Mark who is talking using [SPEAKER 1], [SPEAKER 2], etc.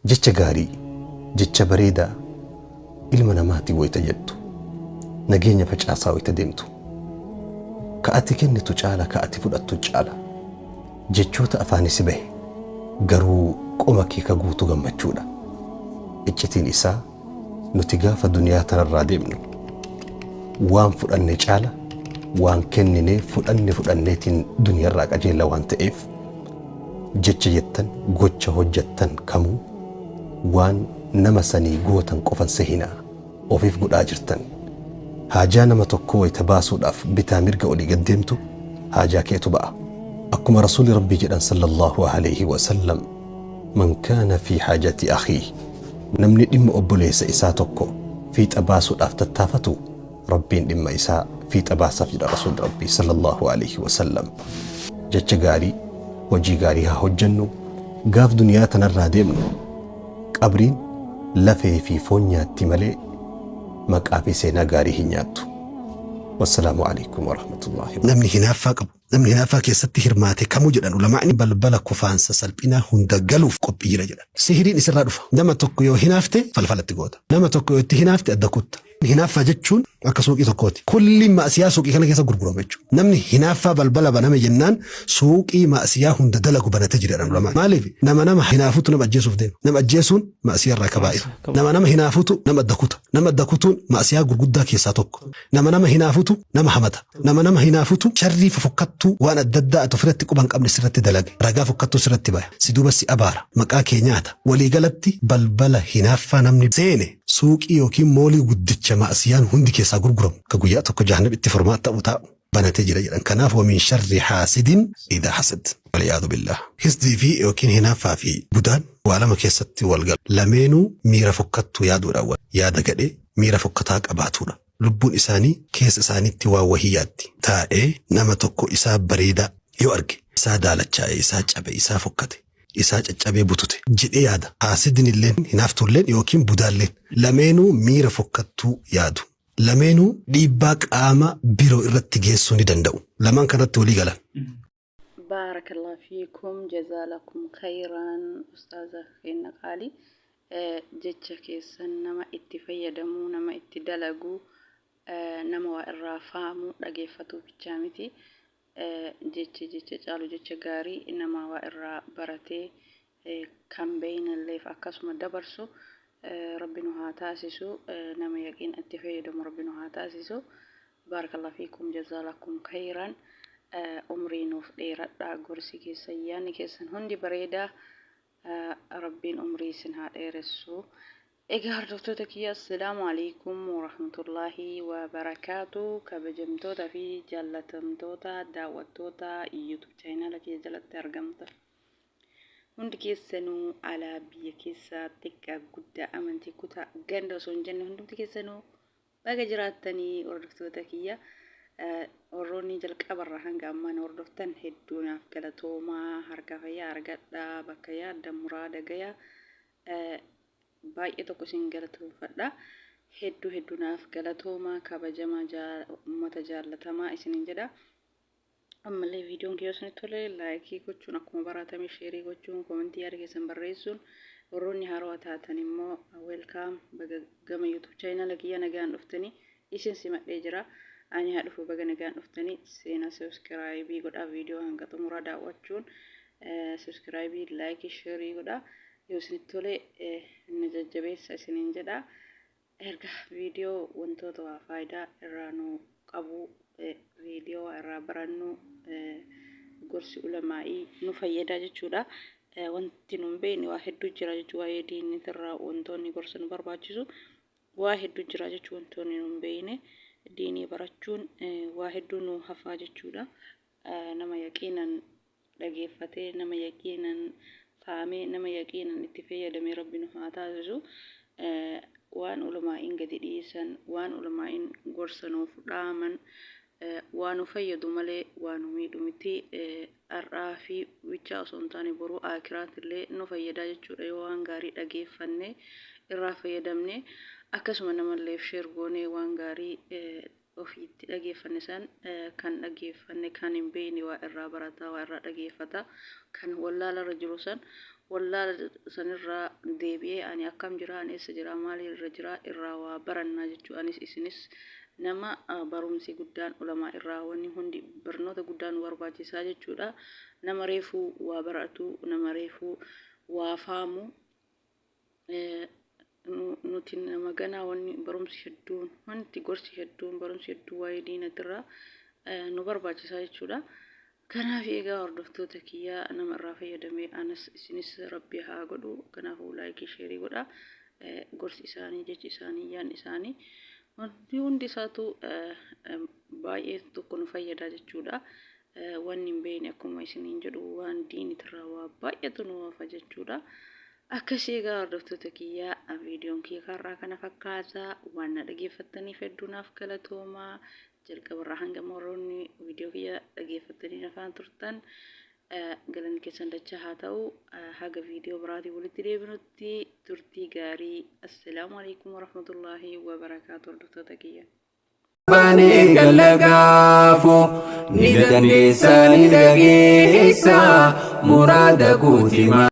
[SPEAKER 1] Jecha gaarii, jecha bareedaa ilma namaatiin wayita jettu, nageenya facaasaa wayita deemtu, ka ati kennitu caala ka ati fudhattu caala. Jechoota afaanii si bahe garuu qoma kee ka guutu gammachuudha. Iccitiin isaa nuti gaafa duniyaa tanarraa deemnu waan fudhanne caala waan kenninee fudhanne fudhanneetiin duniyarraa qajeella waan ta'eef jecha jettan gocha hojjattan kamuu waan nama sanii gootan qofan sehinaa ofiif godhaa jirtan. Haajaa nama tokkoo wayta baasuudhaaf bitaa mirga olii gad deemtu haajaa keetu ba'a. Akkuma Rasuulli Rabbii jedhan sallallaahu aleyhi wa sallam Man kaana fii haajati akhiih namni dhimma obboleessa isaa tokko fiixa baasuudhaaf tattaafatu Rabbiin dhimma isaa fiixa baasaaf jedha Rasuulli Rabbii sallallaahu aleyhi wa sallam. Jecha gaarii, hojii gaarii haa hojjannu, gaaf duniyaa tanarraa deemnu qabriin lafee fi foon nyaatti malee maqaa fi seenaa gaarii hin nyaattu. Wassalaamu aleykum warahmatullaahi.
[SPEAKER 2] Namni hinaaffaa qabu, namni hinaaffaa keessatti hirmaate kamuu jedhan ulamaa'ni balbala kufaansa salphinaa hunda galuuf qophii jira jedhan. Sihiriin isirraa dhufa. Nama tokko yoo hinaafte falfala itti goota. Nama tokko yoo itti hinaafte adda kutta. Hinaaffaa jechuun akka suuqii tokkooti. Kulliin ma'asiyaa suuqii kana keessa gurgurama jechuudha. Namni hinaaffaa balbala baname jennaan suuqii ma'asiyaa hunda dalagu banate jira jedhan ulamaan. Maaliif? Nama nama hinaafutu nama ajjeesuuf deema. Nama ajjeesuun ma'asiyaa irraa kabaa'ira. Nama nama hinaafutu nama adda kuta. Nama adda kutuun ma'asiyaa gurguddaa keessaa tokko. Nama nama hinaafutu nama hamata. Nama nama hinaafutu sharrii fofokkattuu waan adda addaa ati ofirratti quba hin qabne sirratti dalaga. Ragaa fokkattuu sirratti baya. Si duuba si abaara. Maqaa kee nyaata. Waliigalatti balbala hinaaffaa namni seene suuqii yookiin moolii guddicha ma'asiyaan hundi keessaa gurguramu ka guyyaa tokko jahannam itti furmaata ta'u taa'u banatee jira jedhan. Kanaaf wa min sharri haasidin idhaa hasad. Wal'iyaadu billaah. Hisdii fi yookiin hinaaffaa fi budaan waa lama keessatti wal galu. Lameenuu miira fokkattuu yaaduudhaan wal. Yaada gadhee, miira fokkataa qabaatuudha. Lubbuun isaanii keessa isaaniitti waan wahii yaaddi. Taa'ee nama tokko isaa bareedaa yoo arge, isaa daalachaa'e, isaa cabe, isaa fokkate, isaa caccabee butute jedhee yaada. Haasidnilleen, hinaaftuulleen yookiin budaalleen lameenuu miira fokkattuu yaadu. Lameenuu dhiibbaa qaama biroo irratti geessuu ni danda'u. Lamaan kanarratti walii galan.
[SPEAKER 3] Baarakallahu fiikum jazaalakum khayran ustaaza keenna qaali jecha keessan nama itti fayyadamu nama itti dalagu nama waa irraa faamu dhageeffatuu bichaa miti jecha jecha caalu jecha gaarii nama waa irraa baratee kan beeynelleef akkasuma dabarsu rabbi nu haa taasisu nama yaqiin itti fayyadamu rabbi nu haa taasisu Baarakallahu fiikum jazaalakum kayran umrii nuuf dheeradhaa gorsi keessan yaanni keessan hundi bareedaa rabbiin umrii isin haa dheeressu. Egaa hordoftoota kiyya assalaamu alaikum warahmatullaahi wabarakaatu kabajamtoota fi jaallatamtoota daawwattoota YouTube chaayinaala kiyya jalatti argamta. Hundi keessanuu alaa biyya keessaa xiqqaa guddaa amantii kutaa ganda osoo hin jenne hundumti keessanuu Baga jiraattanii hordoftoota kiyya. Warroonni jalqabarraa hanga ammaa na hordoftan hedduu naaf galatoomaa harka fayyaa argadhaa bakka yaaddan muraada gaya baay'ee tokko isin galatoomfadha. Hedduu hedduu naaf galatoomaa kabajamaa uummata jaallatamaa isiniin jedha. Ammallee viidiyoon kiyya isinitti tole laayikii gochuun akkuma baratame sheerii gochuun komentii yaada keessan barreessuun warroonni haarawaa taatan immoo weelkaam baga gama YouTube chaayinaala kiyya nagaan dhuftanii isin simadhee jira. Ani haa dhufu baga nagaan dhuftanii seenaa sabiskiraayibii godhaa viidiyoo hanga xumuraa daawwachuun sabiskiraayibii laayikii sheerii godhaa yoo isinitti tole na jajjabeessa isiniin jedha. Erga viidiyoo wantoota waa faayidaa irraa nu qabu viidiyoo waa irraa barannu gorsi ulamaa'ii nu fayyada jechuudha. Wanti nu hin beekne waa hedduu jira jechuudha waa'ee diinitirraa wantoonni gorsa nu barbaachisu waa hedduu jira jechuudha wantoonni nu hin beekne diinii barachuun waa hedduu nu hafaa jechuudha. Nama yaqiinan dhageeffatee nama yaqiinan fahamee nama yaqiinan itti fayyadame rabbi nu haa taasisu waan ulamaa'iin gadi dhiisan waan ulamaa'iin gorsa nuuf dhaaman waa nu fayyadu malee waa nu miidhu miti har'aa fi bichaa osoo hin taane boruu aakiraatillee nu fayyadaa jechuudha yoo waan gaarii dhageeffanne irraa fayyadamne akkasuma namalleef sheer goonee waan gaarii ofii itti dhageeffanne san kan dhageeffanne kan hin beekne waa irraa barata waa irraa dhageeffata kan wallaala irra jiru san Wallaala sanirraa deebi'ee ani akkam jira, ani eessa jira, maali irra jira, irraa waa barannaa jechuu. Anis isinis nama barumsi guddaan ulamaa irraa wanni hundi barnoota guddaa nu barbaachisaa jechuudha. Nama reefuu waa baratu, nama reefuu waa faamu, nuti nama ganaa wanni barumsi hedduun, wanti gorsi hedduun, barumsi hedduu waa'ee diinatirraa nu barbaachisaa jechuudha. Kanaaf egaa hordoftoota kiyyaa, nama irraa fayyadamee anas isinis Rabbi haa godhu. Kanaafuu like, share godha. Gorsi isaanii, jechi isaanii, yaadni isaanii, wanti hundi isaatu baay'ee tokko nu fayyada jechuudha. Wanni hin beekne, akkuma isiniin jedhu, waan diinitirraa waa baay'eetu nu hafa jechuudha. Akkasii egaa hordoftoota kiyyaa, viidiyoon kiyya karraa kana fakkaata. Waan na dhageeffattaniif hedduu naaf galatoomaa. Jalqabarraa hanga warroonni viidiyoo kiyya dhageeffattanii afaan turtan, galanni keessan dachaa haa ta'u. Haga viidiyoo biraatiin walitti deebinutti turtii gaarii. Assalaamu alaikum warahmatullaahi wabarakaatu, hordoftoota kiyya.
[SPEAKER 4] Baanee gallagaafu ni dandeessa, ni dhageessa muraada guutima.